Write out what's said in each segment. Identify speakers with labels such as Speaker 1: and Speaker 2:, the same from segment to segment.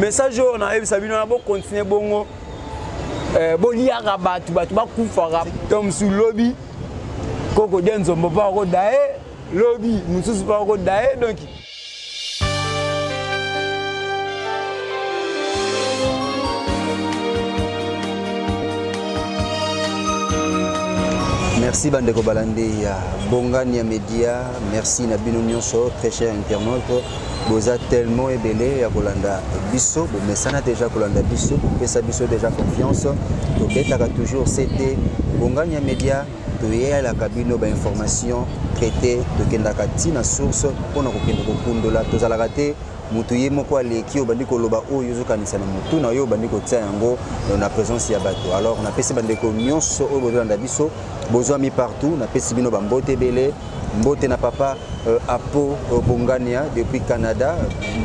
Speaker 1: Message oyo nayebisa bino na bocontinue bongo, boliaka bato, bato bakufaka to mosusu lobi koko de nzombo mpo akoda ye lobi mosusu mpo akoda ye donc.
Speaker 2: Merci bandeko balandi ya Bongani ya Media, merci na bino nyonso, très cher internaute, boza tellement ebele ya kolanda biso, bomesana déjà kolanda biso, bopesa biso déjà confiance, tobetaka toujours CT Bongani ya Media, toyelaka bino ba information traité, tokendaka ntina source mpona kokende kokundola, tozalaka te moto ye moko aleki obandi koloba oyo ozokanisa na motu na yo, obandi kotia yango na présence ya bato. Alors napesi bandeko nyonso oyo bozolanda biso, bozwami partout, napesi bino bambote ebele. Mbote na papa Apo Bongania depuis Canada,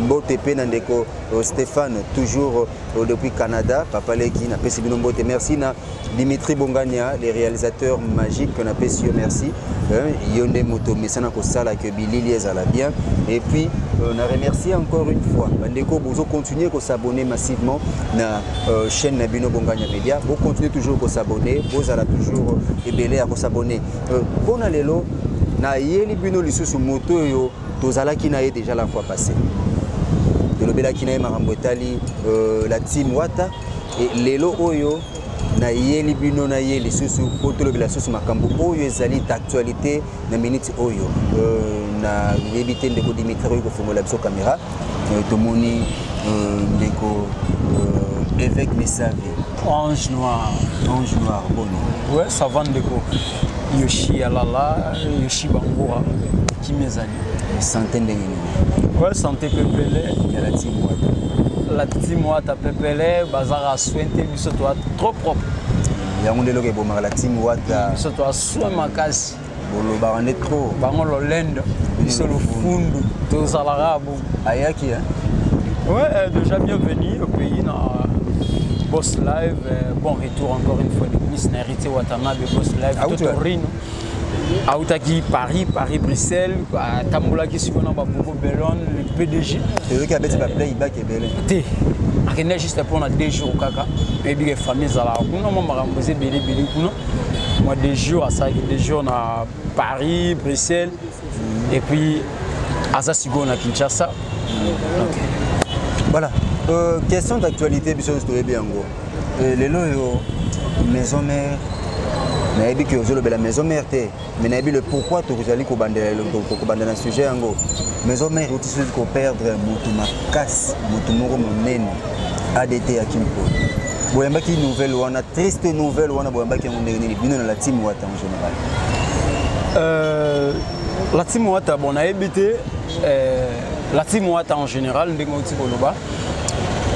Speaker 2: mbote pe na ndeko Stéphane toujours depuis Canada, papa leki napesi bino mbote. Merci na Dimitri Bongania, le réalisateur magique, napesi yo merci. Yo nde moto mesana kosala que bilili ezala bien. Et puis na remercier encore une fois bandeko bozo continuer ko s'abonner massivement na chaîne na bino Bongania Media, bo continuer toujours ko s'abonner, bozala toujours ebele ya ko s'abonner. Pona lelo na yeli bino lisusu moto oyo tozalaki na ye déjà la fois passée, tolobelaki na ye makambo etali la team Wata, et lelo oyo na yeli bino na ye lisusu po tolobela lisusu makambo oyo ezali d'actualité na minute oyo. Na yebi te ndeko Dimitri oyo kofongola biso caméra, tomoni ndeko évêque Messavi.
Speaker 1: Ange Noir.
Speaker 2: Ange Noir, boni?
Speaker 1: Ouais, ça va ndeko Yoshi Alala, Yoshi Bangoura, Kimezali.
Speaker 2: Santé ndenge nini?
Speaker 1: Ouais, santé pepele.
Speaker 2: Ya la team Wata.
Speaker 1: La team Wata pepele, bazara sointe biso toi trop propre.
Speaker 2: Yango nde eloko ebomaka la team Wata.
Speaker 1: Biso toi soin makasi.
Speaker 2: Bolobaka nde trop.
Speaker 1: Bango lolendo, biso lofundu, tozalaka bon.
Speaker 2: Ayaki hein?
Speaker 1: Ouais, déjà bienvenue au pays dans Boss Live, bon retour encore une fois de plus na Héritier Watanabe Boss Live Totorino. Autaki Paris, Paris Bruxelles, tambolaki sikoyo na Baboko Bellon, le PDG.
Speaker 2: Ezoki abeti ba playback ebele.
Speaker 1: Te. Akende juste pour 2 jours kaka. Ebi ke famille ezalaka kuna mwa makambo eza ebele ebele kuna. Moi 2 jours asalaki 2 jours na Paris, Bruxelles et puis aza sikoyo na Kinshasa. Okay.
Speaker 2: Voilà. Question d'actualité biso toyebi yango. Lelo oyo maison mère nayebi ke ozolobela maison mère te, mais nayebi le pourquoi tozali kobandela na sujet yango. Maison mère euti soki koperdre motu makasi, motu moko monene, ADT ya Kimpo. Boyambaki nouvelle wana, triste nouvelle wana, boyambaki yango ndenge nini bino na la team Wata en général?
Speaker 1: La team Wata, bon, nayebi te, la team Wata en général ndenge outi koloba,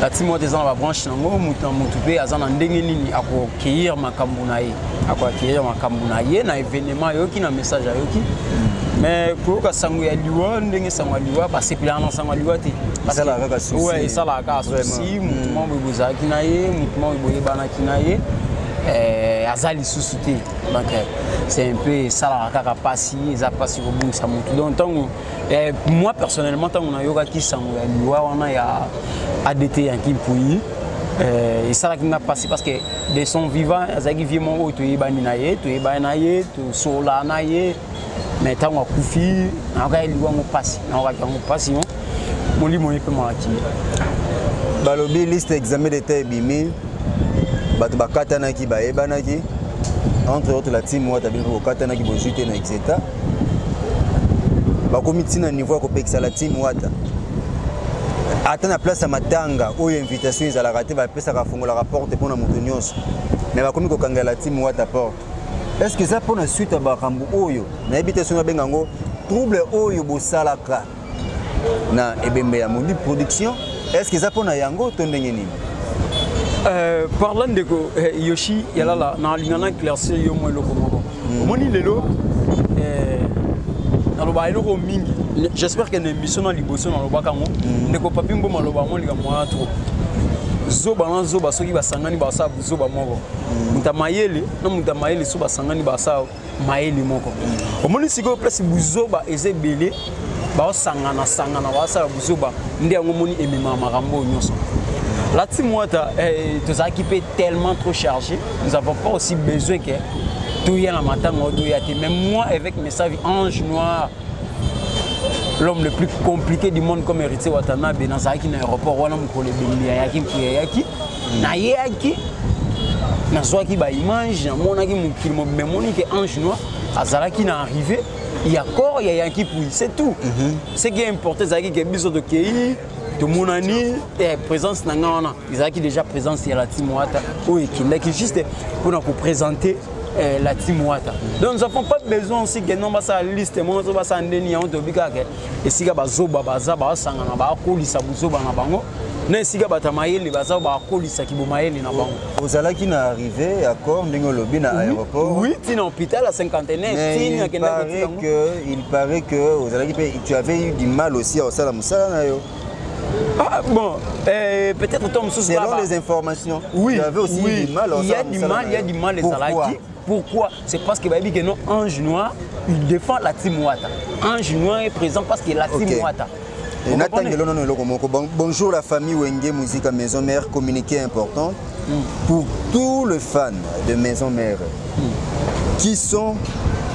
Speaker 1: la team Wata eza na babranche nango, motu na motu mpe aza na ndenge nini akoaccueillir makambo na ye, akoaccueillir makambo na ye na événement ayoki, na message ayoki. Mais koyoka sango ya liwa, ndenge sango ya liwa basepelaka na sango ya liwa te.
Speaker 2: Esalaka kaka souci.
Speaker 1: Ouais, esalaka kaka souci. Motu moko boye bozalaki na ye, motu moko boye boyebanaki na ye, aza lisusu te. Donc c'est un peu esalaka kaka pasi, eza pasi kobungisa motu. Donc ntango moi personnellement ntango nayokaki sango ya liwa wana ya ADT Yanki Mpuyi, esalaki nga pasi parce que de son vivant azalaki vie moko oyo toyebani na ye, toyebani na ye, tosola na ye. Mais ntango akufi nayokaki liwa yango pasi, nayokaki yango pasi yo molimo ye mpe mwaki.
Speaker 2: Balobi liste examen d'état ebimi, bato bakatanaki, bayebanaki, entre autres la team Wata, bino bokatanaki, bozwi te na exeta, bakomi ntina niveau ya kopekisa la team Wata ata na place ya matanga oyo invitation ezalaka te, bapesaka fungolaka porte mpona moto nyonso, mais bakomi kokangela la team Wata porte. Est ce que eza mpona suite ya makambo oyo nayebi te soki babenga yango trouble oyo bosalaka na ebembe ya Mondi Production, est ce que eza mpona yango to ndenge nini?
Speaker 1: Parlant ndeko Yoshi Yalala, nalinga na éclaircir yo mwa eloko moko. Omoni lelo naloba eloko mingi, j'espère que na émission na liboso nalobaka yango, ndeko Papi Mboma aloba yango likambo wana trop. Zoba na zoba soki basangani basala buzoba moko, moto ya mayele na moto ya mayele so basangani basala mayele moko. Omoni sikoyo place buzoba eza ebele, Baosangana sangana, baosala buzoba nde yango moni ememaka makambo oyo nyonso. La team Wata, tozalaki mpe tellement trop chargé, nous avons pas aussi besoin que toya na matanga oyo toya te. Mais moi, avec Messavi Ange Noir, l'homme le plus compliqué du monde comme Héritier Watanabe, nazalaki na aéroport wana mokolo ebembi ayaki mpo ayaki, nayeyaki, nazwaki baimage, namonaki mokili mobimba emoni ke Ange Noir azalaki na arrivé ya corps ya Yanki Pui, c'est tout. Ce qui est important ezalaki ke biso tokei, tomonani, présence na nga wana ezalaki déjà présence ya la team Wata oyo ekendaki juste mpona koprésenter la team Wata. Donc nous avons pas besoin aussi que non, basala liste moko so basala ndeni yango. Toyebi kaka esika bazoba baza, basangana, bakolisa buzoba na bango, na esika bato ya mayele baza, bakolisaki bomayele na bango.
Speaker 2: Ozalaki na arrivé ya corps ndenge olobi na aéroport?
Speaker 1: Oui, ntina hôpital ya Cinquantenaire, tini akendaki.
Speaker 2: Il paraît que ozalaki mpe, tu avais eu du mal aussi à osala mosala na yo.
Speaker 1: Ah, bon, peut-être Tom
Speaker 2: Selon les informations,
Speaker 1: oui,
Speaker 2: tu avais aussi
Speaker 1: oui,
Speaker 2: eu du mal.
Speaker 1: Il y a du mal, il y a du mal.
Speaker 2: Pourquoi?
Speaker 1: Pourquoi? C'est parce que bayebi que non, Ange Noir, il défend la team Wata. Ange Noir est présent parce que la team Wata.
Speaker 2: Natangelo nono eloko moko. Bonjour la famille Wenge Musica Maison Mère, communiqué important pour tous les fans de Maison Mère qui sont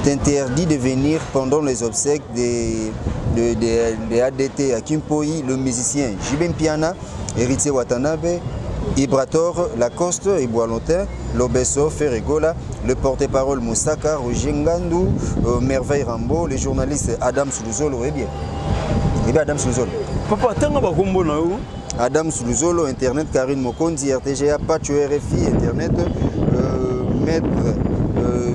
Speaker 2: interdits de venir pendant les obsèques de ADT à Kimpoi, le musicien JB Mpiana, Héritier Watanabe, Ibrator, Lacoste, Iboalotin, Lobeso, Ferre Gola, le porte-parole Moussaka, Roger Ngandou, Merveille Rambo, le journaliste Adam Souluzolo, eh bien. Eh bien, Adam Souluzolo.
Speaker 1: Papa, tanga bakombo na yo.
Speaker 2: Adam Souluzolo, Internet, Karine Mokonzi, RTGA, Pacho RFI, Internet, Maître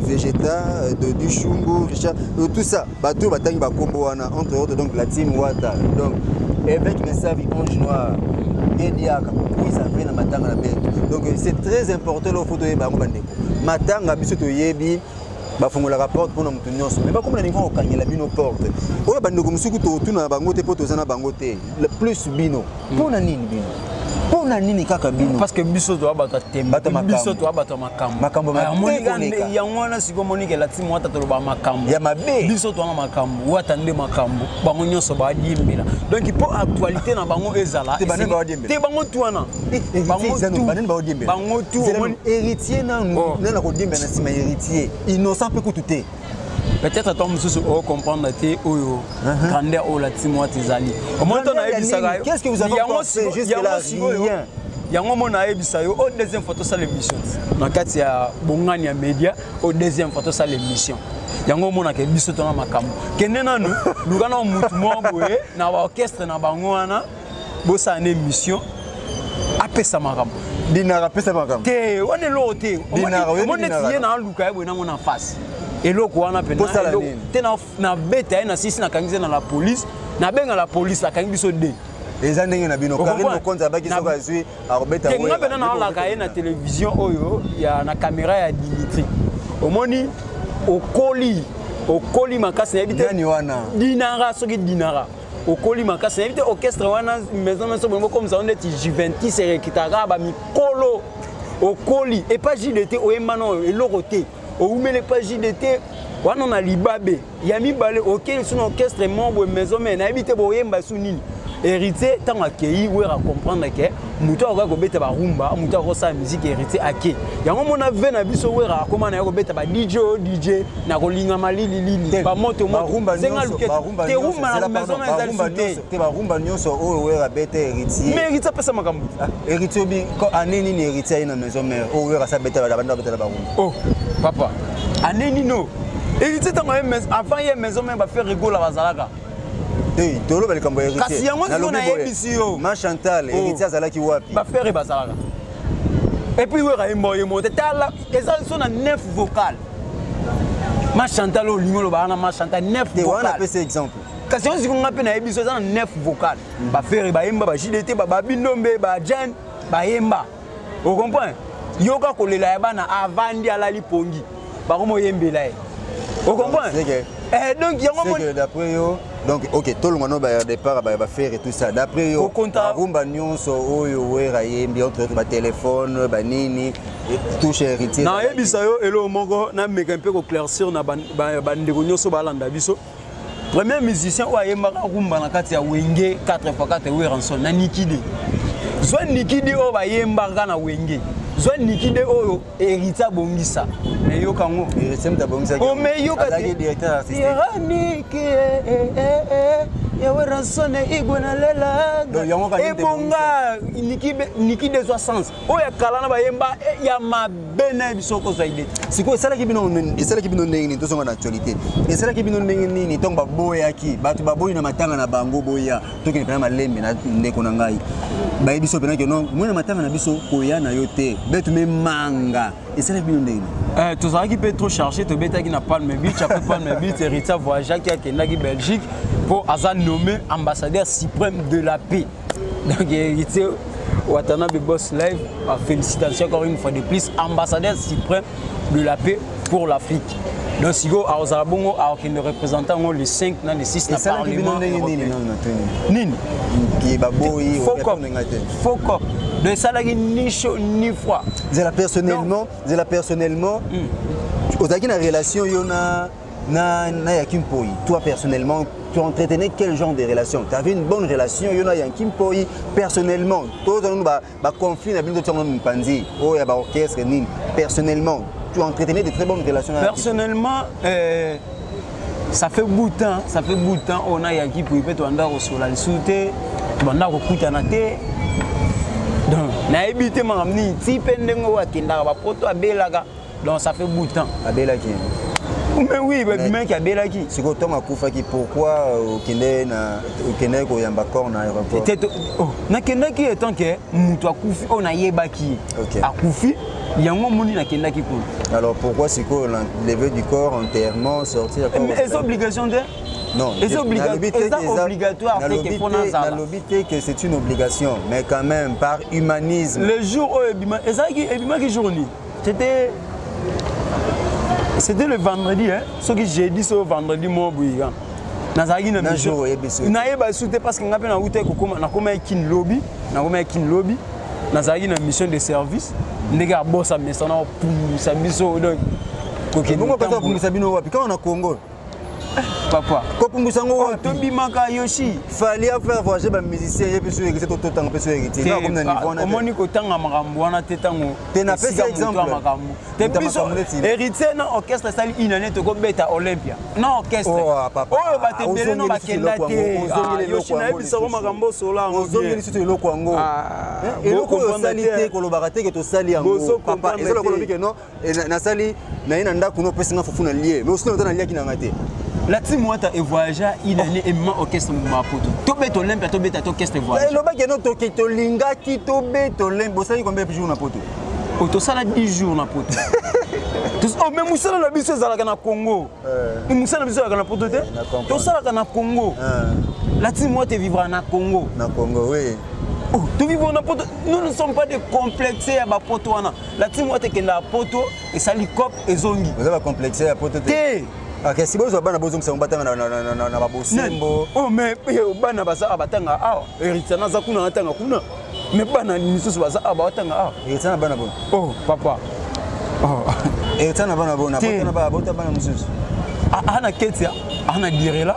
Speaker 2: Vegeta, de Duchungu, Richard, tout ça, bato batangi bakombo wana, entre autres, donc la team Wata. Donc, évêque Messavi, Ange Noir, Ediaka, kokuisa na matanga na beto. Donc c'est très important lo photo yeba yango bandeko. Matanga biso toyebi bafungolaka porte mpona moto nyonso, mais bakomona ningo kokangela bino porte oyo bandeko mosuku totuna na bango te mpo toza na bango te plus bino. Mpona nini bino? Mpona nini kaka bino?
Speaker 1: Parce que biso toya bato ya tembe, biso toya bato ya makambo.
Speaker 2: Makambo.
Speaker 1: Yango wana sikoyo monike la team Wata toloba makambo
Speaker 2: ya mabe.
Speaker 1: Biso toya na makambo, Wata nde makambo. Bango nyonso badiembela, donc mpo actualité na bango ezala
Speaker 2: te.
Speaker 1: Bango tu wana.
Speaker 2: Bango
Speaker 1: tu.
Speaker 2: Héritier nanu nana kodiembela na nsima, Héritier innocent mpe kutu te.
Speaker 1: Peut-être to mosusu ocomprendre te oyo grandeur oyo la team Wata ezali. Omoni to nayebisaka
Speaker 2: yo
Speaker 1: yango sikoyo, yango mo nayebisa yo o deuxième fois tosala émission na kati ya Bongani ya Média. O deuxième fois tosala émission, yango omonaka biso tona makambo. Kende nanu luka na mutu moko boye na baorchestre na bango wana, bosala na émission, apesa makambo.
Speaker 2: Dinara apesa makambo.
Speaker 1: Te, wana eloko te. Omoni neti ye na aluka ye boye nango na face eloko wana pena te. Nabeta ye na sisi, nakangisi ye na la police, nabenga la police, akangi biso de.
Speaker 2: Eza ndenge na bino. Karine Mokonzi abaki soki azwi akobeta.
Speaker 1: Nga mpena naolaka ye na télévision oyo ya na caméra ya Dimitri. Omoni okoli, okoli makasi, nayebi te.
Speaker 2: Nani wana?
Speaker 1: Dinara, soki Dinara okoli makasi, nayebi te. Orchestre wana maison meso bolingo komisa ngo neti Juventus erekitaka bamikolo. Okoli epa JDT, oyemba na oyo eloko te, owumeli epa JDT wana na libabe ya mibale, okei so na orchestre moko boye maison mais nayebi te boyemba su nini. Héritier ntango akei, Wera comprendre ke moto akoki kobeta barumba, moto akosala musique. Héritier ake yango mona ve na biso, Wera akóma na ye kobeta ba DJ oyo DJ na kolingama lililili bamoto moto zenga luketo te. Rumba na maison na eza lisu te.
Speaker 2: Te, barumba nyonso oyo Wera abeta, Héritier.
Speaker 1: Mais Héritier apesa makambo.
Speaker 2: Héritier obi ane nini? Héritier aye na maison mère oyo Wera asa beta, banda betala barumba.
Speaker 1: Oh papa, ane nino Héritier ntango ye avant ye maison mère, baFerre Gola bazalaka.
Speaker 2: Te, toloba likambo ya Héritier.
Speaker 1: Kasi yango sikoyo nayebisi yo.
Speaker 2: Ma Chantal, Héritier azalaki wapi?
Speaker 1: BaFerre bazalaka et puis Wera yemba oyembo te. Tala, eza so na neuf vocal. Ma Chantal oyo olingi oloba wana, ma Chantal, neuf
Speaker 2: vocal wana
Speaker 1: apesa
Speaker 2: exemple.
Speaker 1: Kasi yango sikoyo nga mpe nayebi so eza na neuf vocal. BaFerre bayemba, baJDT, babindombe, bajen bayemba, ocomprendre? Yoka kolela ya bana avandi alali pongi, bakomoyembela ye, ocomprendre? Donc yango
Speaker 2: d'après yo, donc ok, tolongwa no ba départ baFerre et tout ça. D'après yo, barumba nyonso oyo Wera yembi, entre autres batéléphone banini, touche Héritier?
Speaker 1: Nayebisa yo eloko moko, nameka mpe koéclaircir na bandeko nyonso balanda biso. Premier musicien oyo ayembaka rumba na kati ya Wenge 4x4, Werrason na Nikide. Zwa Nikide oyo bayembaka na Wenge, zwa Nikide oyo Héritier abongisa, mais yoka yango.
Speaker 2: Héritier moto abongisaki?
Speaker 1: Oh, mais yoka.
Speaker 2: Azalaki directeur artistique.
Speaker 1: Iraniki ya Werrason igwe na lela.
Speaker 2: Donc, yango kaka nde
Speaker 1: ebonga Nikide ezwa sens oyo ya kala na bayemba ya mabe na ye biso kozwa ide.
Speaker 2: Sikoyo esalaki bino ndenge nini? Tozonga na actualité. Esalaki bino ndenge nini ntongo baboyaki bato, baboyi na matanga na bango boya? Tokende mpena malembe na ndeko na ngai. Bayebi biso mpena ke non, mwana matanga na biso koya na yo te, betu me manga. Esalaki bino ndenge nini?
Speaker 1: Tozalaki mpe trop chargé. Tobetaki na Palme Beach. Après Palme Beach, Héritier voyageaki, akendaki Belgique mpo aza nommé ambassadeur suprême de la paix. Donc Héritier Watanabe Boss Live, félicitations encore une fois de plus, ambassadeur suprême de la paix pour l'Afrique. Donc sikoyo akozala bongo, akokende représentant yango le 5 na le 6 na
Speaker 2: Esalaki bino
Speaker 1: parlement
Speaker 2: ndenge nini?
Speaker 1: européen.
Speaker 2: Nano natuni.
Speaker 1: Nini?
Speaker 2: Ki baboyi?
Speaker 1: Faux cop.
Speaker 2: Ndenge te.
Speaker 1: Faux cop. Donc esalaki ni chaud ni froid.
Speaker 2: Zela, personnellement, zela, personnellement, ozalaki na relation yo na Yanki Mpoi? Toi personnellement, tu entretenais quel genre de relation? Tu avais une bonne relation yo na Yanki Mpoi personnellement? Tozala baconflit na bino, totiango mopanzi oyo ya baorchestre nini. Personnellement, tu entretenais de très bonnes relations na Yanki?
Speaker 1: Personnellement, ça fait bout de temps, ça fait bout de temps oyo nayaki pui mpe tobanda kosola lisusu te, tobanda kokutana te. Donc nayebi te makambo nini ti mpe ndenge oyo akendaka bapoto, abelaka. Donc ça fait bout de temps.
Speaker 2: Abelaki?
Speaker 1: Mais oui, babimaki, abelaki.
Speaker 2: Sikoyo ntongo akufaki, pourquoi okende na okendaki koyamba corps na aéroport?
Speaker 1: Oh, nakendaki etant ke moto akufi oyo nayebaki ye. Akufi yango omoni, nakendaki kuna.
Speaker 2: Alors pourquoi sikoyo levée du corps, enterrement, sortie ya corps?
Speaker 1: Mais eza obligation te.
Speaker 2: Non,
Speaker 1: Eza
Speaker 2: nalobi te
Speaker 1: eza
Speaker 2: que
Speaker 1: obligatoire te
Speaker 2: nalobi
Speaker 1: ke mpo nazala.
Speaker 2: Nalobi te que c'est une obligation, mais quand même par humanisme.
Speaker 1: Le jour oyo ebima, ezalaki, ebimaki jour nini? C'était le vendredi, hein? Soki jeudi, so vendredi mo boye kaka nazalaki na
Speaker 2: Na
Speaker 1: mission.
Speaker 2: jour oyebi soki?
Speaker 1: Nayeba su te, parce que nga mpe nauta kokoma, nakomaki Kini lobi, nakomaki Kini lobi, nazalaki na mission de service. Ndenge abosa mesana kopumbwisa biso, donc kokende
Speaker 2: Bongo kaka
Speaker 1: kotambola.
Speaker 2: Kopumbwisa bino wapi kaka na Congo?
Speaker 1: Papa.
Speaker 2: Kopumbwisa yango wapi?
Speaker 1: Tobimaka yoshi.
Speaker 2: Fallait faire voyager bamusicien ye mpe so Héritier, totanga mpe so Héritier. Nga komi na niveau wana te.
Speaker 1: Omoni kotanga makambo wana te ntango
Speaker 2: Te, napesi
Speaker 1: esika moto ya
Speaker 2: exemple.
Speaker 1: makambo te.
Speaker 2: Moto ya
Speaker 1: Biso
Speaker 2: makambo neti.
Speaker 1: Héritier na orchestre esali une année, tokobeta Olympia na orchestre.
Speaker 2: Oh, papa.
Speaker 1: Oyo bato ebele no
Speaker 2: Ozongeli
Speaker 1: bakenda
Speaker 2: lisusu
Speaker 1: te.
Speaker 2: eloko yango, ozongeli
Speaker 1: Ah,
Speaker 2: eloko
Speaker 1: Yoshi,
Speaker 2: yango
Speaker 1: nayebisako
Speaker 2: lisusu.
Speaker 1: makambo osola yango
Speaker 2: Ozongeli
Speaker 1: bien.
Speaker 2: lisusu eloko yango.
Speaker 1: Ah,
Speaker 2: Eh, eloko oyo
Speaker 1: bocomprendre
Speaker 2: osali
Speaker 1: te.
Speaker 2: te, kolobaka te ke tosali yango.
Speaker 1: Bozo
Speaker 2: Papa,
Speaker 1: comprendre
Speaker 2: eza lokola
Speaker 1: te.
Speaker 2: olobi ke non, nasali naye na ndako no, opesinga fufu na lie, mais osili ota naliaki nanga te.
Speaker 1: La team Wata evoyagea une année emema orchestre mobima poto. Tobeta Olympia, tobeta te, orchestre voyage.
Speaker 2: Elobaki no toke, tolingaki tobeta Olympia. Bosalaki combien de jours na poto?
Speaker 1: Oh, tosala 10 jours na poto. Oh, mais mosala na biso ezalaka na Congo. Mosala na biso ezalaka na poto te.
Speaker 2: Na comprendre.
Speaker 1: Tosalaka na Congo. La team Wata evivra na Congo.
Speaker 2: Na Congo, oui.
Speaker 1: Oh, tovivre na poto, nous ne sommes pas des complexés ya bapoto wana. La team Wata ekendaka poto, esali cop, ezongi.
Speaker 2: Oza bacomplexe ya poto te?
Speaker 1: Te.
Speaker 2: Ok, si bozwa bana, bozongisa ngo batanga na babosembo.
Speaker 1: Oh, mais bana baza awa, batanga awa. Héritier naza kuna, natanga kuna, mais bana misusu baza awa, batanga awa.
Speaker 2: Héritier na bana bo?
Speaker 1: Oh papa, oh.
Speaker 2: Héritier na bana bo na
Speaker 1: Te.
Speaker 2: bota na bota bana mosusu?
Speaker 1: Ana Ketia, ana Direla,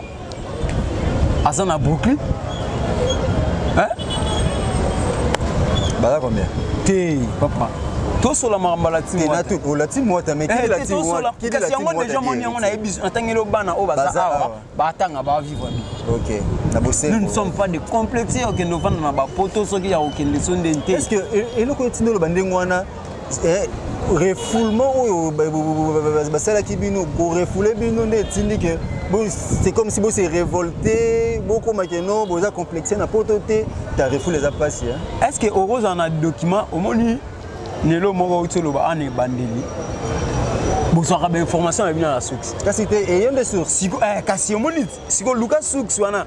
Speaker 1: aza na Brooklyn, hein?
Speaker 2: Baza combien?
Speaker 1: Te papa, tosola makambo ya
Speaker 2: Te.
Speaker 1: La team.
Speaker 2: Na tu la team Wata, mais qui la team Wata? Qui
Speaker 1: Kasi
Speaker 2: la
Speaker 1: yango
Speaker 2: team
Speaker 1: déjà moni yango, nayebi natangeli yo bana oyo baza
Speaker 2: Baza
Speaker 1: awa,
Speaker 2: awa.
Speaker 1: batanga, bavivre bi.
Speaker 2: Ok, na bosembo.
Speaker 1: Nous ne sommes pas des complexés. Okende ovanda na bapoto, soki ya kokende so nde te.
Speaker 2: Est ce que eloko etindi oloba ndenge wana, refoulement oyo basalaki bino, korefouler bino nde etindi ke c'est comme si bose révolté, bokoma ke non, boza complexe na poto te? Ta refoule eza mpasi.
Speaker 1: Est ce que okozala na document? Omoni lelo moko outi oloba ana ebandeli, bozwaka bainformation na bino na source.
Speaker 2: Kasi te, eyo nde source.
Speaker 1: Siko kasi omoni siko, luka source wana,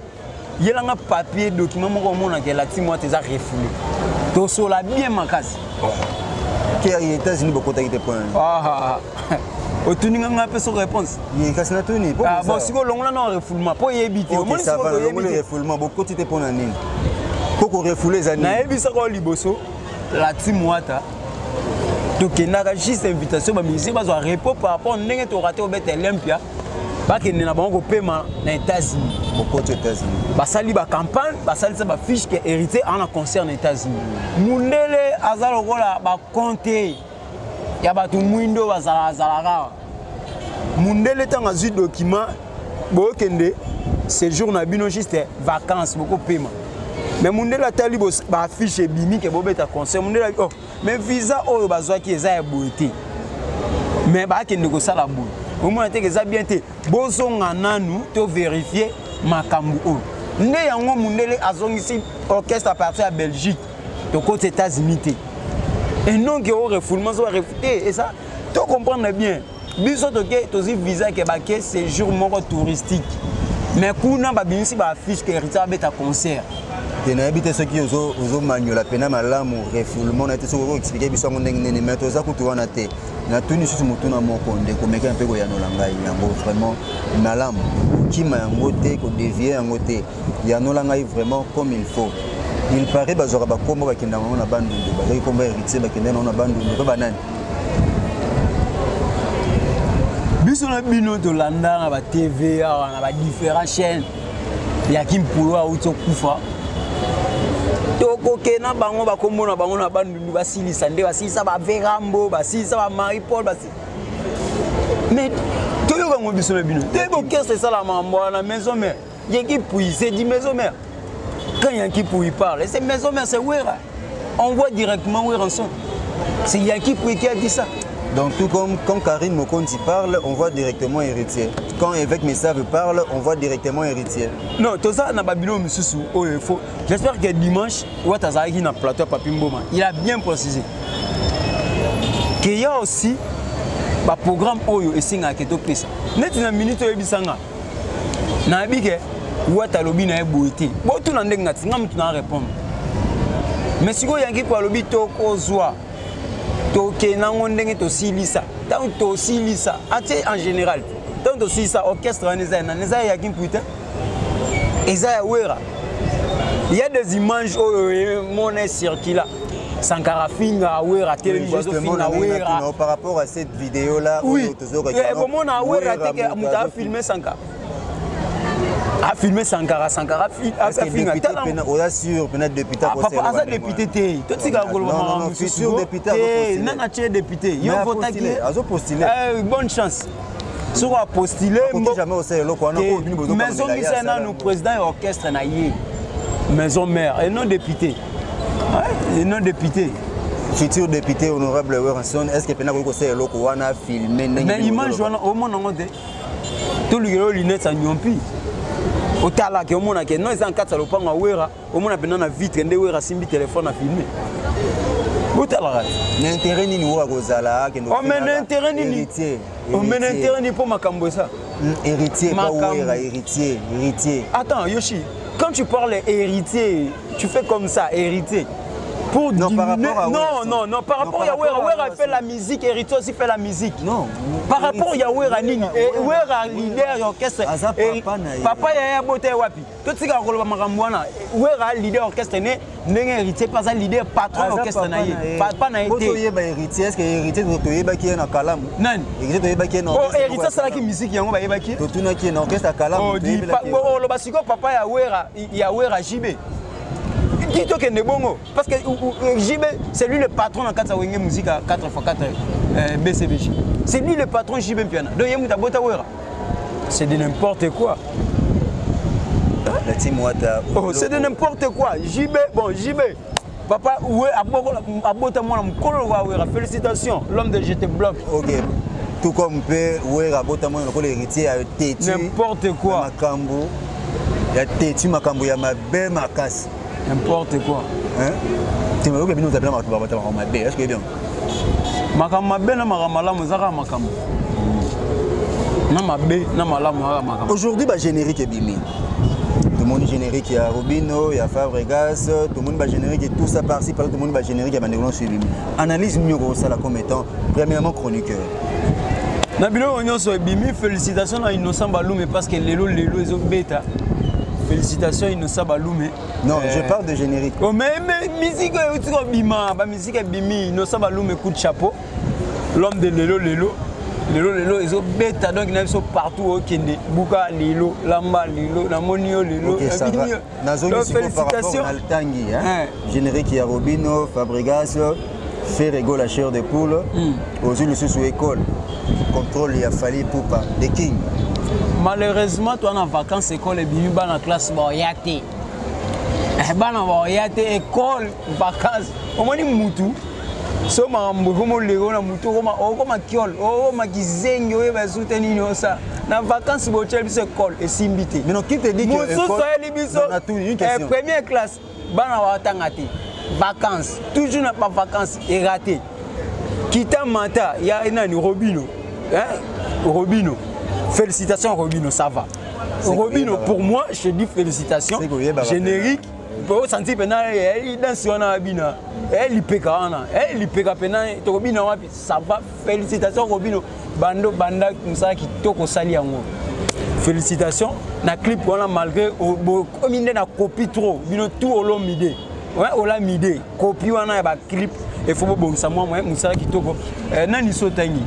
Speaker 1: yelanga papier, document moko omonaka la team wana eza refoulé. Tosola bien makasi.
Speaker 2: Ke États-Unis bokotaki te point?
Speaker 1: Ah, otuni nga, nga mpe soko réponse.
Speaker 2: Ye kasi natuni.
Speaker 1: Ah, bon, sikoyo longola na refoulement mpo oyebi te. Omoni sikoyo toyebi te.
Speaker 2: Refoulement bokoti te mpo na nini? Mpo korefouler eza nini?
Speaker 1: Nayebisaka oyo liboso, la team Wata tokendaka juste invitation, bamusicien bazwa repos par rapport ndenge torater obeta Olympia. Bakende na bango kopema na États-Unis.
Speaker 2: Bokoti États-Unis.
Speaker 1: Basali bacampagne, basalisa bafiche ke Héritier aza na concert na États-Unis. Mundele aza lokola bakonte ya bato mwindo bazalazalaka. Mundele ntango azwi document, bokende séjour na bino juste vacances, bokopema. Mais mundele atali baaffiche ebimi ke bobeta concert. Mundele, oh, mais visa oyo bazwaki eza ya boye te, mais bakende kosala boye, omona te ke eza bien te. Bozonga nanu to vérifier makambo oyo. Nde yango mundele azongisi orchestre à partir ya Belgique, tokoti États-Unis te. Et non ke o refoulement so barefute eza. To comprendre bien, biso toke, tozwi visa ke bake séjour moko touristique, mais kuna babimisi baaffiche ke Héritier abeta concert.
Speaker 2: Te, nayebi te soki ozomanyola mpena malamu refoulement na te, soki okoexpliquer biso yango ndenge nini. Mais toza kutu wana te. Natuni lisusu motuna moko, ndeko, meka mpe koyanola ngai yango vraiment malamu, kokima yango te, kodévier yango te. Yanola ngai vraiment comme il faut. Il paraît bazwaka bakombo, bakendaka yango na Bandundu. Bazwaki kombo ya Héritier, bakendaki yango na Bandundu mpe banani?
Speaker 1: Biso na bino tolanda na batv awa, na badifférent chaîne ya Kimpulu auti okufa, tokoke na bango bakombo na bango na Bandundu. Basilisa nde basilisa baverambo, basilisa bamarie Paul basi. Mais toyoka yango biso na bino te. Orchestre esalama makambo wana. Maison Mère, Yanki Pui, c'est dit Maison Mère. Quand Yanki Pui parle, c'est Maison Mère, c'est Wera. On voit directement Werrason. C'est Yanki Pui qui a dit ça.
Speaker 2: Donc tout comme quand Karine Mokonzi parle, on voit directement Héritier. Quand Évêque Messave parle, on voit directement Héritier.
Speaker 1: Non, tout ça, na Babylone misusu, oh, il faut. J'espère que dimanche, Wata azalaki na plateau ya Papi Mboma. Il a bien précisé qu'il y a aussi ba programme oyo esengaka topesa. Neti na minute oyebisanga, nayebi ke Wata alobi na ye boye te. Botuna ndenge ngati nga mutu na répondre. Mais sikoyo Yanki po alobi tokozwa, tokende yango ndenge tosilisa. Ntango tosilisa atie en général, ntango tosilisa orchestre wana eza ya nani? Eza ya Yanki Mpui te, eza ya Wera. Il y a des images oyo emona circula, Sankara finga Wera, telemi bazofinga Wera.
Speaker 2: Par rapport à cette vidéo là.
Speaker 1: Oui, bomona Wera te ke moto afilme Sankara, afilme Sankara, Sankara afinga.
Speaker 2: Oza sûr pena député?
Speaker 1: Papa aza député te, totika koloba makambo
Speaker 2: mosusu.
Speaker 1: Te, nana atie député? Yo votaki?
Speaker 2: Azopostule.
Speaker 1: Bonne chance soki apostule.
Speaker 2: Mais
Speaker 1: zongisa nanu président ya orchestre na ye Maison Mère et non député, et non député.
Speaker 2: Futur député honorable Werrason, est ce que pena koki kosala eloko wana, filme
Speaker 1: ndenge? Mais image wana omona yango te. Tolukela oyo lunette ya nyompi, otalaki, omonake non, eza na kati ya lopango ya Wera. Omona mpena na vitre nde Wera asimbi telefone, afilme, botalaka
Speaker 2: te. Na intérêt nini oyo akozala?
Speaker 1: Akende omena intérêt nini? Omena intérêt nini mpo makambo eza?
Speaker 2: Héritier, pas Wera, Héritier, Héritier.
Speaker 1: Attends Yoshi, quand tu parles Héritier, tu fais comme ça, Héritier pour
Speaker 2: non, par rapport à
Speaker 1: non, non, non, par rapport à Wera. Wera fait la musique, Héritier aussi fait la musique.
Speaker 2: Non.
Speaker 1: Par rapport à Wera nini? Wera leader orchestre. Papa ya bote wapi? Totika koloba makambo wana. Wera leader orchestre ne ndenge Héritier mpe aza leader, patron orchestre na ye, papa na ye te.
Speaker 2: Toyeba Héritier, est ce que Héritier toyebaki ye na Kalamu?
Speaker 1: Nani?
Speaker 2: Héritier toyebaki ye na
Speaker 1: Héritier asalaki musique yango, bayebaki?
Speaker 2: Totunaki ye na orchestre ya Kalamu.
Speaker 1: Oloba sikoyo papa ya Wera, ya Wera JB ti tokende bongo, parce que JB, c'est lui le patron na kati ya Wenge Musique à 4x4 BCBG, c'est lui le patron, JB Mpiana. Donc ye moto abota Wera, c'est de n'importe quoi.
Speaker 2: La team Wata.
Speaker 1: Oh, c'est de n'importe quoi. JB, bon, JB papa we abota mwana mokolo lokola Wera, félicitations, l'homme de je te bloque.
Speaker 2: Ok, tout comme mpe Wera abota mwana lokola Héritier ya têtu.
Speaker 1: N'importe quoi.
Speaker 2: Makambo ya têtu, makambo ya mabe makasi.
Speaker 1: N'importe quoi.
Speaker 2: Te, bino ozapela bato babata makambo mabe, est ce que bien?
Speaker 1: Makambo mabe na makambo malamu eza kaka makambo na mabe na malamu, kaka makambo.
Speaker 2: Aujourd'hui bagénérique ebimi, tomoni générique ya Robino, ya Fabregas, tomoni bagénérique, tout ça par-ci par-là, tomoni bagénérique ya bandeko nyonso ebimi. Analyse nini okosala comme étant premièrement chroniqueur?
Speaker 1: Na biloko nyonso ebimi, félicitation na Innocent Balume, parce que lelo lelo ezobeta. Félicitations Innocent Balume.
Speaker 2: Non, je parle de générique.
Speaker 1: Oh, mais musique euti kobima, bamusique ebimi. Innocent Balume, coup de chapeau, l'homme de lelo lelo. Lelo lelo ezobeta, donc na biso partout okende, buka lelo, lamba lelo, namoni yo lelo.
Speaker 2: Ok, ça va. Nazongi sikoyo par rapport na Tangi, hein? Générique ya Robino, Fabregas, Ferre Gola, chair de poule. Ozwi lisusu école. Contrôle ya Fally Ipupa, The King.
Speaker 1: Malheureusement, toi en vacances, école ebimi, bana classe baoya te. Bana baoya te, école vacances. Omoni mutu so makambo ekomoleka na mutu, okoma kiole, okoma kizengi, oyeba esu te nini osala na vacances. Botyeli biso école, esimbi te.
Speaker 2: Mais non, qui te dit que
Speaker 1: mosusu ayeli biso première classe, bana batanga te, vacances toujours na bavacances eraté. Kita mata ya nani, Robino, hein? Robino, félicitations Robino, ça va Robino, pour moi je dis félicitations. Générique osanti mpena danse wana abina lipeka wana, lipeka mpena tokobina wapi. Ça va, félicitations Robino, bando banda mosala kitoko osali yango, félicitations na clip wana. Malgré bokomi nde na copie trop, bino tout olomide, olamide copie wana ya baclip, il faut bobongisa mwa mwa mosala kitoko. Nani so otangi?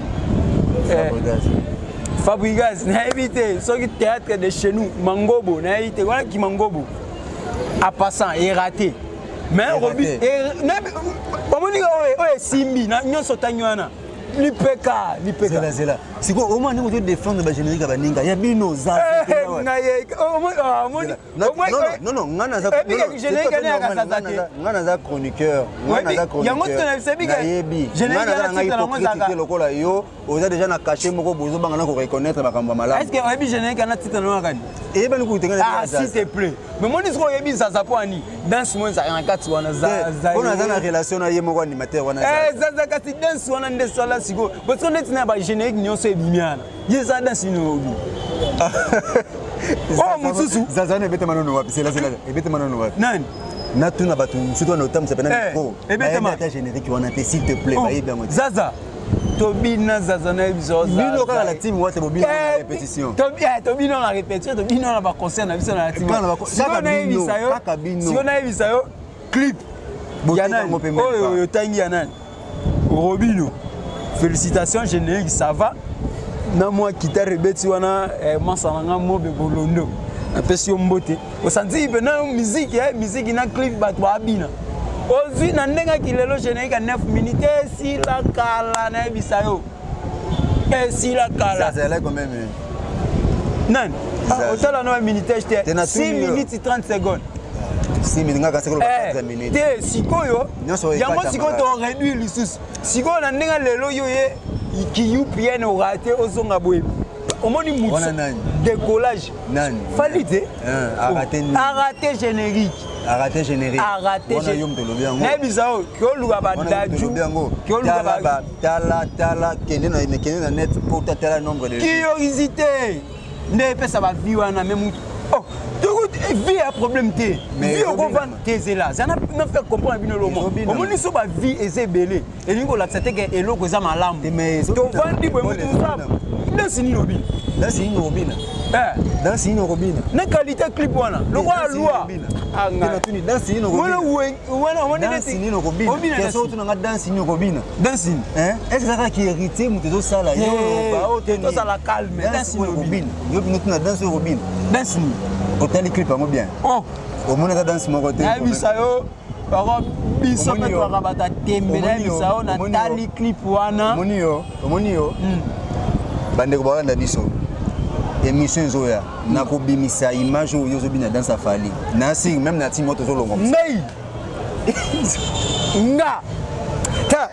Speaker 1: Fabrigas, nayebi te soki théâtre de chez nous, mangobo, nayebi te wana kimangobo. En passant, eraté, mais Robi bamoni oyo esimbi nyonso otangi wana, lipeka lipeka.
Speaker 2: Zela, sikoyo omoi ndenge ozodéfendre bagénérique ya baninga ya bino. Non, nga naza chroniqueur, nayebi nga naza na ngai hypocrite te lokola yo. Oza déjà na cachet moko, bozobanga na koreconnaître makambo ya malamu.
Speaker 1: Est ce que oyebi générique ana titre nango kani?
Speaker 2: Eyebani kutenga.
Speaker 1: Ah, s'il te plaît, mais moni sikoyo oyebi Zaza mpo ani danse mo ezalaka na kati wana.
Speaker 2: Mpo naza na relation na ye moko animateur wana.
Speaker 1: Zaza, kasi danse wana nde sala sikoyo bosiko neti na bagénérique nyonso ebimi wana, ye eza danse nini obi oyo mosusu?
Speaker 2: Zaza wana ebetama nano wapi? Selasela, ebetama nano wapi?
Speaker 1: Nani?
Speaker 2: Natuna bato mosusu wana otambwisa pena micro, bayebi ata générique wana te. S'il te plaît, bayebi yango te.
Speaker 1: Zaza, tobina Zaza na biso.
Speaker 2: Bino kaka la team wate, bobina na répétition.
Speaker 1: Tobina na répétition, tobina na baconcert na biso na la team. Sikoyo nayebisa yo, clip ya nani oyo otangi, ya nani, Robino, félicitations, générique ça va, na mwa guitare ebeti wana. Masa na nga mobe bolondo, napesi yo mbote. Osanti mpena musique, musique na clip, bato baabina. Ozwi na ndenge aki lelo générique ya 9 minutes esila kala, nayebisa yo esila kala. Nani otala na minutage te, 6 minutes 30 secondes.
Speaker 2: 6 minutes, nga kasi koloba 4 minutes.
Speaker 1: Te, sikoyo yango sikoyo toréduire lisusu. Sikoyo na ndenge lelo yo ye kiupn orate, ozonga boye, omoni mutu décollage. Fally te, araté générique.
Speaker 2: Araté générique.
Speaker 1: Araté.
Speaker 2: Wana yo moto olobi yango.
Speaker 1: Nayebisa oyo kioluka badaju.
Speaker 2: Tala, tala, tala, kende na net po tala nombre de
Speaker 1: Curiosité nde epesa bavues wana. Me mutu, oh, vues ya problème te, vues okovanda te, ezela za na faire comprendre bino lomo. Omoni so bavues eza ebele, elingi kolakisa te ke eloko eza malamu. Tovandi boye, mutu danse nini obina?
Speaker 2: Danse nini okobina? Danse nini okobina?
Speaker 1: Na qualité clip wana lokola loi.
Speaker 2: Danse nini
Speaker 1: Wana
Speaker 2: okobina? Otunanga danse nini okobina?
Speaker 1: Danse nini?
Speaker 2: Est ce kaka ki héritier moto ezosala
Speaker 1: yo? Tozala calme.
Speaker 2: Danse nini okobina? Yo bino tuna, danse oyo okobina?
Speaker 1: Danse nini?
Speaker 2: Otali clip yango bien, omoni ata danse moko te.
Speaker 1: Nayebisa yo bango, biso mpe twaka bato ya tembe. Nayebisa yo, natali clip wana.
Speaker 2: Omoni yo, omoni yo, bandeko balanda biso, émission ezoya, nakobimisa image oyo ozobina danse afali nasi même na timi tozolongwa.
Speaker 1: Ngai nga
Speaker 2: ta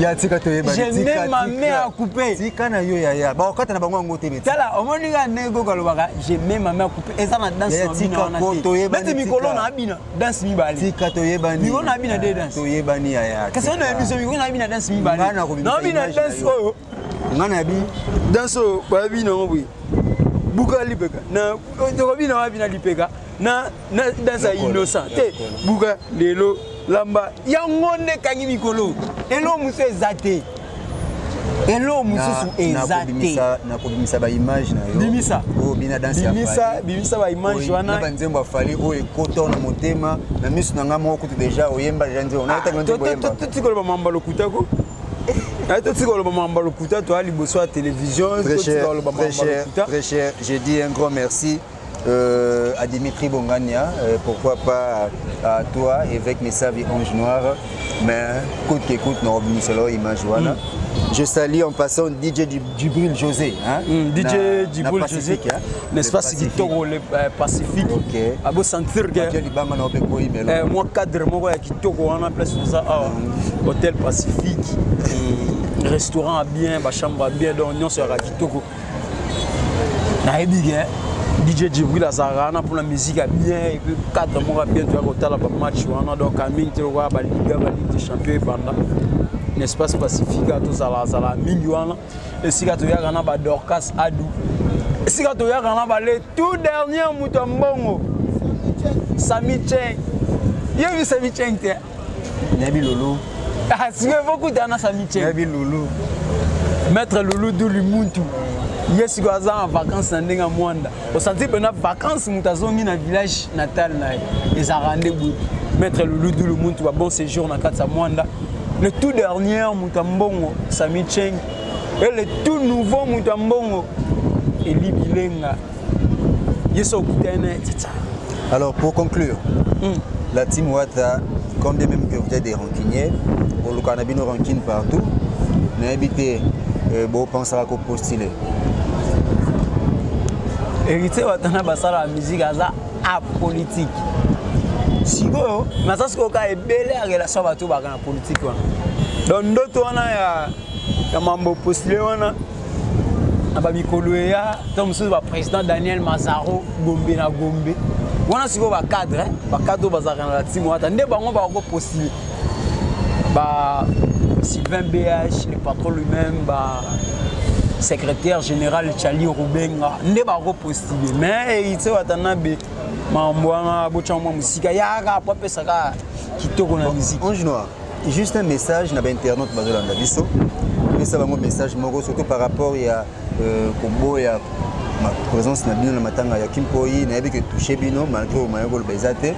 Speaker 2: ya tika toyeba.
Speaker 1: Je mets ma main à couper.
Speaker 2: Tika na yo yaya, bakokata na bango yango te.
Speaker 1: Tala, omoni nga ndenge koko alobaka, je mets ma main à couper, eza na danse na bina wana te. Neti mikolo na abina danse mibale.
Speaker 2: Tika, toyebani.
Speaker 1: Mikolo na abina de danse.
Speaker 2: Toyebani yaya.
Speaker 1: Kasi wana biso mikolo na abina danse mibale, na abina danse oyo.
Speaker 2: Nga na bi
Speaker 1: Danse oyo bayabina yango boye, buka lipeka na tokobina wapi na lipeka na danse ya innocent te, buka lelo lamba yango nde ekangi mikolo. Eloko mosusu eza te, eloko mosusu eza te.
Speaker 2: Nakobimisa baimage na yo.
Speaker 1: Bimisa.
Speaker 2: Oyo bina danse ya
Speaker 1: Bimisa, bimisa baimage wana.
Speaker 2: Na banzembo afali oyo ekota na motema na miso na nga moko kutu. Déjà oyemba déjà nzembo,
Speaker 1: tikoloba mamba lokutako. Totika koloba makambo ya lokuta, toya liboso ya télévision.
Speaker 2: Très
Speaker 1: Totika
Speaker 2: cher,
Speaker 1: koloba
Speaker 2: très
Speaker 1: makambo ya
Speaker 2: cher,
Speaker 1: lokuta.
Speaker 2: très cher. Je dis un grand merci à Dimitri Bongania, pourquoi pas à toi, évêque Messavi Ange Noir, mais coûte que coûte, nous revenons sur image. Voilà. Je salue en passant DJ Djibril José. Hein?
Speaker 1: DJ
Speaker 2: Na
Speaker 1: Djibril José,
Speaker 2: Pacifique, hein?
Speaker 1: n'est-ce pas?
Speaker 2: Le Pacifique.
Speaker 1: Kitoko, le Pacifique.
Speaker 2: Ok.
Speaker 1: Abo sentir que
Speaker 2: Mathieu Libanga na ope koyi melo.
Speaker 1: Moi cadre moko ya kitoko wana, place toza awa, hôtel Pacifique, restaurant bien, ba chambre bien, donc nyonso ya kitoko. Nayebi ke DJ Djibril azalaka wana mpona musique ya bien et puis cadre moko ya bien. Toya kotala bamatch wana, donc mingi te lokola baliga, baligue des champions ebanda, n'est-ce pas? Pacifique tozala azala mingi wana, esika toyaka na badorcas adu, esika toyaka na bale tout dernier moto ya mbongo Sami Cheng. Yebi Sami Cheng te?
Speaker 2: Nayebi Lulu.
Speaker 1: Ah, sikoyo bokutana na Sami Cheng.
Speaker 2: Nayebi Lulu.
Speaker 1: Maître Lulu Duli Muntu, ye sikoyo aza en vacance na ndenge ya Mwanda. Osanti mpena vacance, moto azongi na village natal na ye, ezalaka nde boye. Maître Lulu Dulu Muntu, ba bon séjour na kati ya Mwanda. Le tout dernier moto ya mbongo Sami Cheng et le tout nouveau moto ya mbongo Eli Bilenga, ye so okutani na ye tata.
Speaker 2: Alors pour conclure, la team Wata, quand bien même que vous êtes des rancuniers, bolukaka na bino rancune partout, nayebi te, bopensaka kopostuler?
Speaker 1: Héritier Watana basala ya musique, aza apolitique. Sikoyo naza sikoyo ka ebele ya relation ya bato oyo baka na politique wana. Donc ndoto wana ya mambo postule wana, na bamikolo eya to mosusu, baprésident Daniel Mazaro Gombe na Gombe wana, sikoyo bacadre oyo bazalaka na la team Wata nde bango bakokopostule, ba Sylvain BH, le patron lui-même, ba secrétaire général Chali Rubenga nde bakopostule. Mais Héritier Watanabe, makambo wana botya mwa mosika, yaka po apesaka kitoko na musique.
Speaker 2: Ange Noir, juste un message na bainternaute bazolanda biso. Pesa bango message moko, surtout par rapport ya koboya ma présence na bino na matanga ya Kimpoi. Nayebi ke touché bino malgré omaye koloba eza te.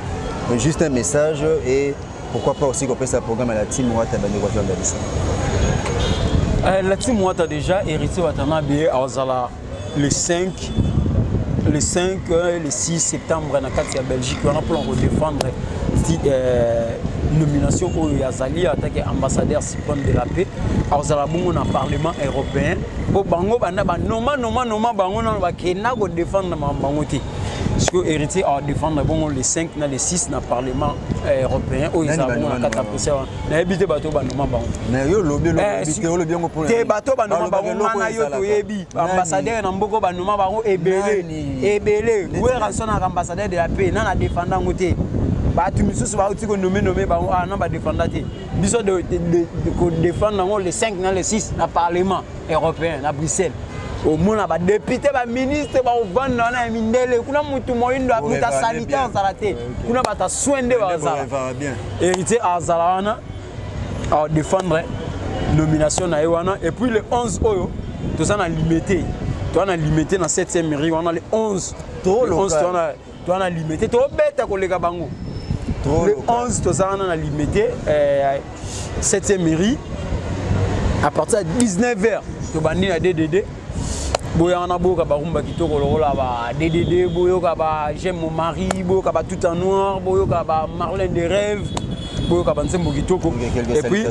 Speaker 2: Mais juste un message et pourquoi pas aussi kopesa programme ya la team Wata, bandeko bazolanda biso.
Speaker 1: La team Wata déjà, Héritier Watanabe azala le 5, le 5, le 6 septembre na kati ya Belgique wana mpona kodéfendre nomination oyo azali en tant que ambassadeur suprême de la paix. Azala bongo na Parlement européen, mpo bango banda banoma noma noma bango nano bakenda kodéfendre makambo bango te. Sikoyo Héritier adéfendre bongo le 5 na le 6 na Parlement européen oyo ezala bongo na kati ya Bruxelles wana. Nayebi te bato oyo banoma bango.
Speaker 2: Mais yo olobi, olobi te, olobi yango mpona
Speaker 1: Te, bato banoma bango ngana yo toyebi ambassadeur na mboka banoma bango ebele ebele. Wera sonaka ambassadeur de la paix, nana défenda yango te. Bato misusu bauti konome nome bango ah, na badéfenda te. Biso kodéfendre yango le 5 na le 6 na Parlement européen na Bruxelles. Omona badéputé, baministre baovanda wana ya mindele kuna. Mutu moyindo, mutu asali te, azala te kuna. Bato aswin nde bazala. Héritier azala wana adéfendre nomination na ye wana. Et puis le 11 oyo toza na Limete, toza na Limete na 7e mairie wana le 11. Le 11 toza na Limete, tobeta koleka bango. Le 11 toza wana na Limete, 7e mairie, à partir ya 19 h tobandi na DDD. Boyaka na boyoka barumba kitoko lokola ba DDD, boyoka ba J'aime mon mari, boyoka ba Tout en noir, boyoka ba Marlène de rêve, boyoka banzembo kitoko. Et puis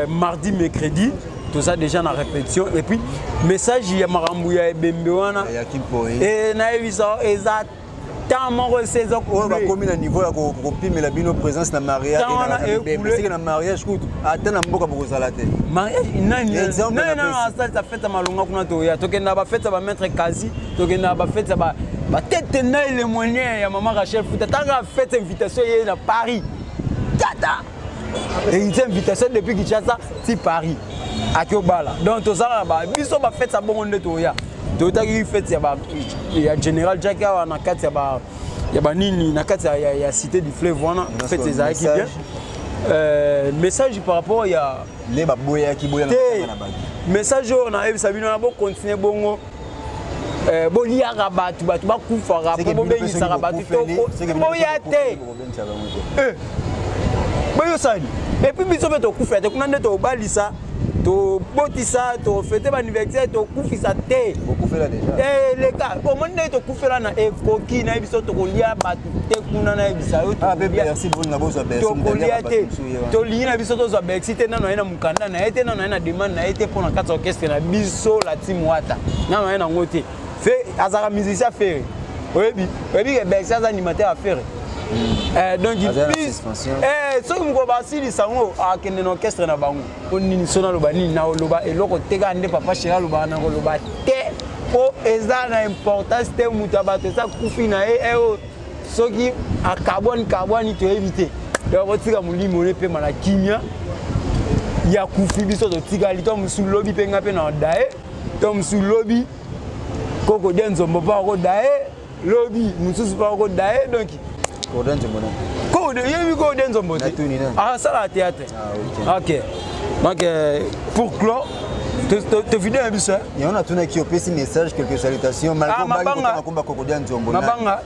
Speaker 1: mardi, mercredi toza déjà na répétition. Et puis message ya makambo ya ebembe wana, nayebisa eza temps moko ese eza.
Speaker 2: Oyo bakomi na niveau ya kopimela bino présence na mariage, na mariage kutu ata na mboka bokozala te.
Speaker 1: Mariage nani asalisa fête ya malonga kuna? Toya tokenda bafête ya bamaître kasi, tokenda bafête ya batete na lemoigner ya mama Rachel Futa. Tanga fête, invitation ye na Paris, tata héritier, invitation depuis Kinshasa ti Paris, aki obala. Donc tozala na biso bafête ya bongo nde toya. Toyotaki fête ya général Jack awa na kati ya banini, na kati ya Cité du Fleuve wana, fête ezalaki bien. Message par rapport ya
Speaker 2: Nde baboyaki boya.
Speaker 1: Te, message oyo nayebisa bino wana, bokontinue bongo, boliaka bato, bato bakufaka mpo bobengisaka bato, boya te, boyosani. Et puis biso mpe tokufela te kuna nde tobalisa. Tobotisa, tofete baanniversaire, tokufisa te.
Speaker 2: Bokufela déjà.
Speaker 1: Eleka, omoni ndenge tokufela na ekoki na biso, tokolia bato te kuna, nayebisa yo.
Speaker 2: Tokolia
Speaker 1: te, tolingi na biso tozwa Bercy te. Nano aye na mokanda na ye te, nano aye na demande na ye te mpo na kati ya orchestre na biso la team Wata. Nano aye nango te. Fe azalaka musicien Ferre, oyebi, oyebi ke Bercy aza animateur ya Ferre. Donc soki mokolo basilisa yango, akende na orchestre na bango. Po nini? So naloba nini? Naoloba eloko te, kaka nde papa chéri alobaka. Na koloba te mpo eza na importance te. Moto ya bato eza kufi na ye, oyo soki akabwani kabwani, toyebi te. Donc otika molimo ne epema na kimia. Ya kufi, biso totikali. To mosusu lobi mpe nga mpe na odaye, to mosusu lobi koko de nzombo mpo akodaye, lobi mosusu mpo akodaye. Donc yebi koko de nzombo te, asala théâtre. Ok, donc pour clore te video na biso.
Speaker 2: Yango natunaki, opesi message, quelques salutations malgré makomba kokodia nzombo.
Speaker 1: Mabanga,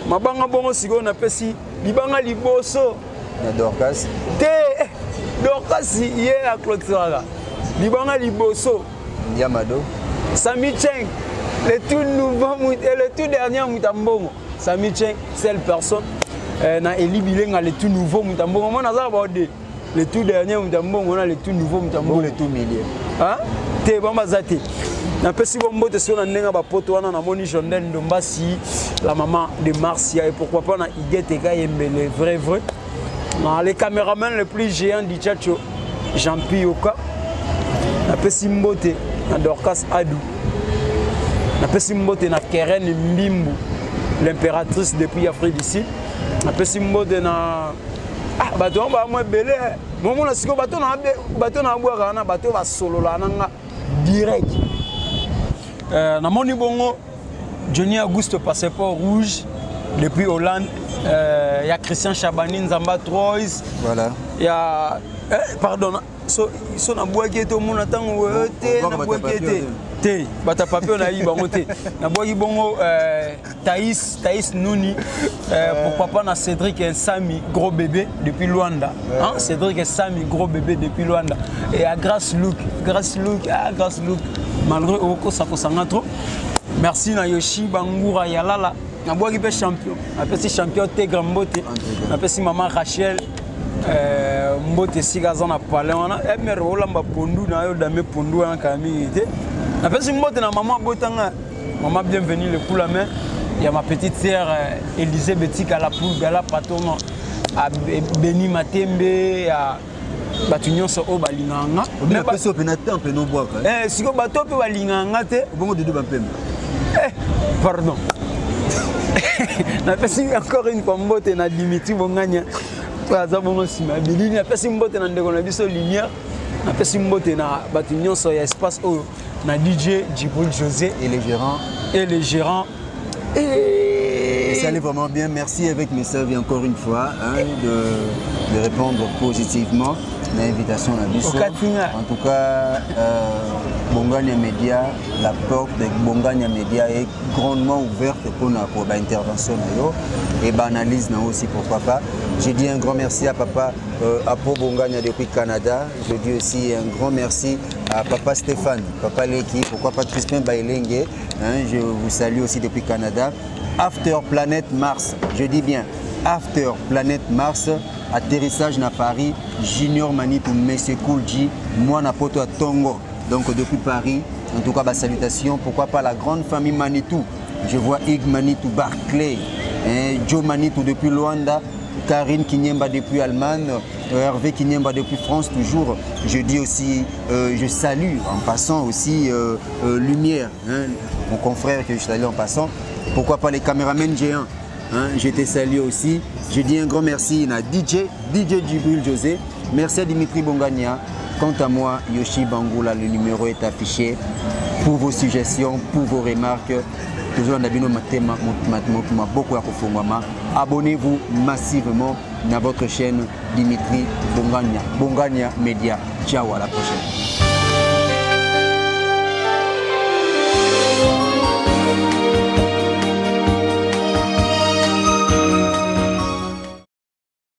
Speaker 1: mabanga bongo. Sikoyo napesi libanga liboso
Speaker 2: na Dorcas.
Speaker 1: Te, Dorcas ye aclôturaka. Libanga liboso
Speaker 2: Yamado.
Speaker 1: Sami Cheng, le tout nouveau et le tout dernier Mutambongo. Sami Cheng, seule personne. Na Eli Bilenga, le tout nouveau Mutambongo. Moi, naza ba de le tout dernier Mutambongo, na le tout nouveau Mutambongo.
Speaker 2: Le tout millier.
Speaker 1: Hein? Te, bon bazate. Napesi bo mbote so na ndenge bapoto wana, namoni Jondel Ndombasi, la maman de Marcia, et pourquoi pas na Iguete Kayembele, vrai vrai. Na les caméramans le plus géant du Tchatcho, Jean-Pi Oka. Napesi mbote na Dorcas Adou, napesi mbote na Keren Mbimbu, l'impératrice depuis Afrique d'ici. Napesi mbote na bato yango bamwa ebele. Momona sikoyo bato na abwaka wana, bato basolola na nga direct. Namoni bongo Johnny Auguste, passeport rouge depuis Hollande, ya Christian Chabani Nzamba Troyes.
Speaker 2: Voilà.
Speaker 1: Ya pardon, so nabwaki ete omona ntango te, nabwaki ete te, bato ya papier nayebi bango te. Nabwaki bongo Thaïs, Thaïs Nouni, pourquoi pas na Cédric Sami, gros bébé depuis Luanda. Hein? Cédric Sami, gros bébé depuis Luanda. Et à Grâce Luke, Grâce Luke, ah, Grâce Luke, malgré Oko Sakosanga trop. Merci na Yoshi Bangoura Yalala. Nabwaki mpe champion, napesi champion Tegra mbote, napesi mama Rachel mbote esika aza na palin wana. Mr olamba pondu na yo, dame pondu wana kala mingi te. Napesi mbote na mama abotanga, mama Bienvenue le coup la main. Il y a ma petite sœur Élisée Betika, la poule gala patoma à Beni Matembe, ya bato nyonso oyo balingaka nga.
Speaker 2: Napesi yo mpena temps mpena obwaka.
Speaker 1: Sikoyo bato mpe balingaka nga te.
Speaker 2: Bongo Dudu Bampemba.
Speaker 1: Pardon, napesi encore une fois mbote na Dimitri Bongania oyo aza bongo nsima ya bilili. Napesi mbote na ndeko na biso Lumière, napesi mbote na bato nyonso ya espace oyo, na DJ Djibril José.
Speaker 2: Et les gérants.
Speaker 1: Et les gérants.
Speaker 2: Et ça allait vraiment bien. Merci avec Messavi encore une fois, hein, de répondre positivement à l'invitation na biso. En tout cas, Bongania Media, la porte de Bongania Media est grandement ouverte pour l'intervention et l'analyse aussi, pourquoi pas. J'ai dit un grand merci à papa Apo Bongania depuis Canada. Je dis aussi un grand merci à papa Stéphane, papa Leki, pourquoi pas Crispin Bailenge. Hein, je vous salue aussi depuis Canada. After Planète Mars, je dis bien After Planète Mars, atterrissage à Paris, Junior Manitou, Monsieur Cool G, moi na poto à Tongo. Donc depuis Paris, en tout cas, bah, salutations. Pourquoi pas la grande famille Manitou. Je vois Ig Manitou Barclay, hein, Joe Manitou depuis Luanda, Karine Kinyemba depuis Allemagne, Hervé Kinyemba depuis France toujours. Je dis aussi, je salue en passant aussi Lumière, hein, mon confrère que je salue en passant. Pourquoi pas les caméramens géants, hein, je te salue aussi. Je dis un grand merci à DJ, DJ Djibril José. Merci à Dimitri Bongania. Quant à moi, Yoshi Bangoula, le numéro est affiché pour vos suggestions, pour vos remarques. Toujours en abino matema beaucoup à kofungwama. Abonnez-vous massivement à votre chaîne Dimitri Bongania, Bongania Media. Ciao, à la prochaine.